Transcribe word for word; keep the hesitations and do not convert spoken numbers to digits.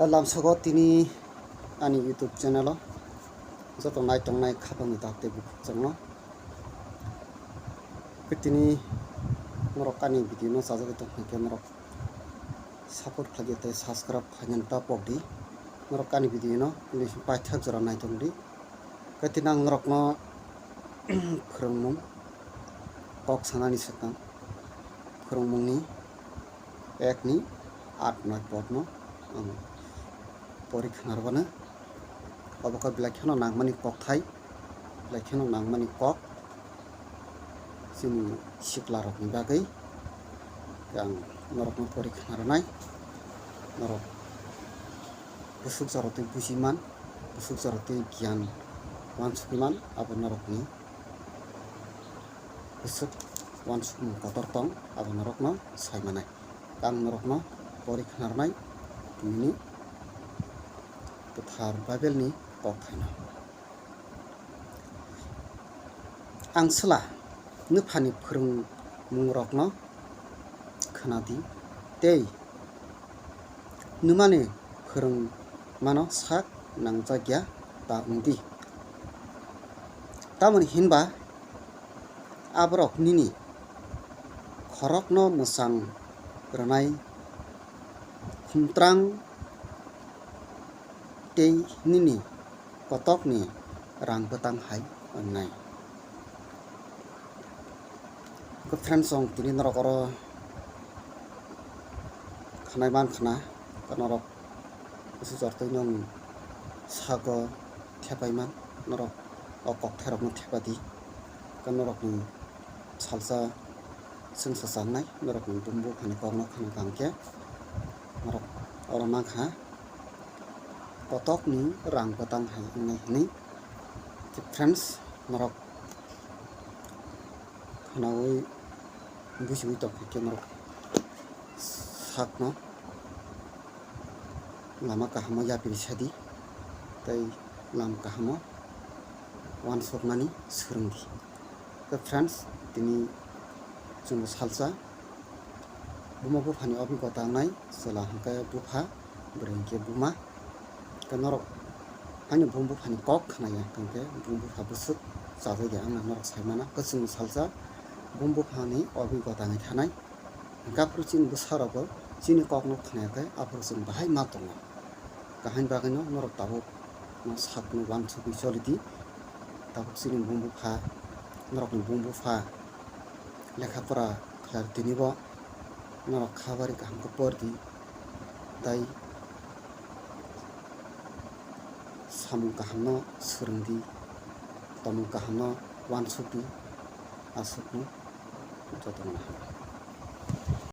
Lamsogo tini ani YouTube channel o joto nai tongnai khapangni tak tei bukhukchangno. Khe tini norok ani video no chajagwi tongkha khe norok support khlai di tei subscribe khlainani ta pok di. Norok ani video no tini paithak jora nai tong di. Khe tini ang norokno phwrwngmung kok sanani swkang phwrwngmungni ek ni aat noi pod no ang pori khwnarwano. Obo khe belai kheno nangmani kokthai, belai kheno nangmani kok chini sikla rokni bagwi. Ang norokno pori khwnarwnai, norok bwswk jorotwi buji man, bwswk jorotwi giyan uansukwi man, abo norokni bwswk uansukmung kotor tong, abo norokno sai manai. Ang norokno pori khwnarwnai tinini kwthar Bible ni kokthaino. Ang swla nwphani phwrwngmungrokno khwnadi tei nwmani phwrwngmano sak nangjakya ta wngdi. Tamoni hinba aborok nini khorokno mwchang rwnai khumtrang tei nini kotokni rang bwtang hai wngnai. Khe friends, chwng tini norok oro khanai man khna, khe norok bwswk jortwi nong sago thepai man, norok o kokthairokno thepa di, khe norokni salsa chwngsa changnai, norokni bumbu hani kokno khna kang khe norok oro mankha kotokni rang bwtang hai wngnai hinwi. Khe friends, norok khnaui bujiui tongkha khe norok sakno lama kahamo yapri sadi tei lama kahamo uansukmani swrwngdi. Khe friends, tini chwngno salsa buma buphani obigota wngnai, chwla hwnkhe bupha, bwrwi hwnkhe buma. Khe norok ani bum buphani kok khnaya hwnkhe bum bupha bwswk chajakya wngna norok sai mana. Kwchwngni salsa bum buphani obigota wngwi thanai. Hwnkhe aphuru chini bwsarokbo chini kokno khnaya khe aphuru chwng bahai ma tongo. Kaham bagwino norok tabuk no sakno uansugwi choli di. Tabuk chini bum bupha, norokni bum bupha lekha pora khlai tinibo norok kha bari kaham khe por di. Tai samung kahamno swrwng di, tongmung kahamno uansuk di, aswkno jotono.